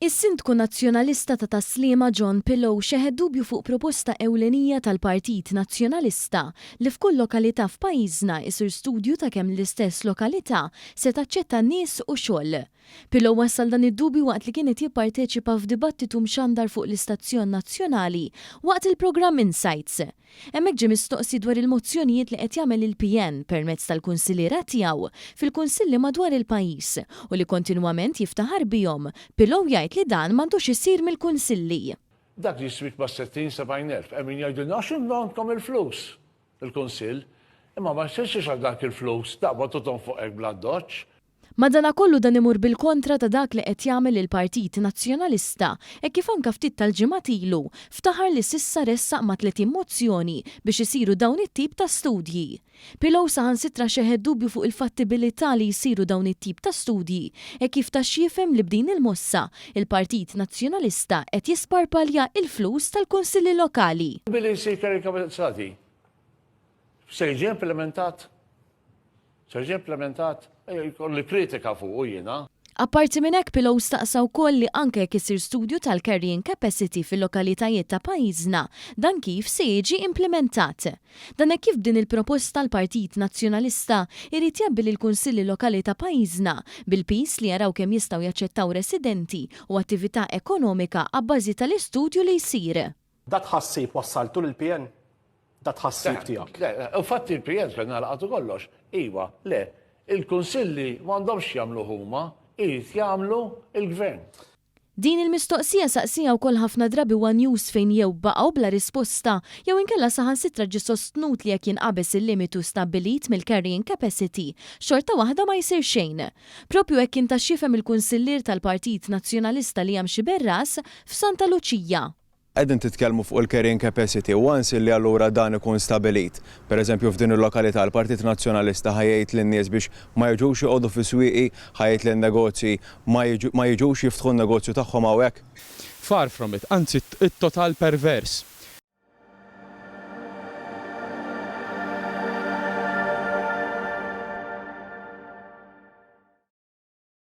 Is-Sindku Nazzjonalista ta' Tas-Sliema John Pillow xeħet dubju fuq proposta ewlenija tal-Partit Nazzjonalista li f'kull lokalità f'pajjiżna isir studju ta' kemm l-istess lokalità se taċċetta nies u xogħol. Pillow wassal dan id-dubju waqt li kien qed jipparteċipa f'dibattitu mxandar fuq l-istazzjon nazzjonali waqt il-programm Insights. Hemmhekk ġie mistoqsi dwar il-mozzjonijiet li qed jagħmel il-PN permezz tal-kunsilliera tiegħu fil-kunsilli madwar il-pajjiż u li kontinwament jiftaħar bihom, Pillow jgħid li dan m'għandux isir mill-kunsilli. Dak li jiswik ma' 60, 70 elf. Hemm min jgħidilna għax għandkom il-flus, il-kunsill. Imma ma jfissirx għal dak il-flus taqbad u tonfoq hekk bl-addoċċ. Madanakollu dan imur bil-kontra ta' dak li qed jagħmel il-Partit Nazzjonalista hekk kif anke ftit tal-ġimgħat ilu ftaħar li s'issa ressaq ma' 30 mozzjoni biex isiru dawn it-tip ta' studji. Pillow saħansitra xeħet dubju fuq il-fattibilità li jsiru dawn it-tip ta' studji hekk kif ta x'jifhem li b'din il-mossa il-Partit Nazzjonalista qed jisparpalja il-flus tal-Kunsilli Lokali. Billi jsir carrying capacity se jiġi implimentat? Se jiġi implementat? Jkolli kritika fuqu jiena. Apparti minn hekk Pillow staqsa wkoll li anke jekk isir studju tal-carrying capacity fil-lokalitajiet ta' pajjiżna, dan kif se jiġi implimentat. Dan hekk kif b'din il-proposta l-Partit Nazzjonalista jrid jgħabbi lill-Kunsilli Lokali ta' pajjiżna bil-piż li jaraw kemm jistgħu jaċċettaw residenti u attività ekonomika abbażi tal-istudju li jsir. Dat-tħassib wassaltu lill-PN? Dat-tħassib tiegħek. Le, infatti il-PN kellna laqgħat u kollox. Iva, le, il-kunsilli m'għandhomx jagħmluh huma, irid jagħmlu l-gvern. Din il-mistoqsija saqsieha wkoll ħafna drabi one News fejn jew baqgħu bla risposta jew inkella saħansitra ġie sostnut li jekk jinqabeż il-limitu stabbilit mill-carrying capacity, xorta waħda ma jsir xejn. Proprju hekk kien ta x'jifhem il-kunsillier tal-Partit Nazzjonalista Liam Sciberras f'Santa Luċija. Qegħdin titkellmu fuq il-carrying capacity, once illi allura dan ikun stabilit, per eżempju f'din il-lokalità l-Partit Nazzjonalista ħa jgħid lin-nies biex ma jiġux joqogħdu fis-swieqi, ħa jgħid lin-negozji ma ma jiġux jiftħu n-negozju tagħhom hawnhekk? Far from it, anzi t-total pervers.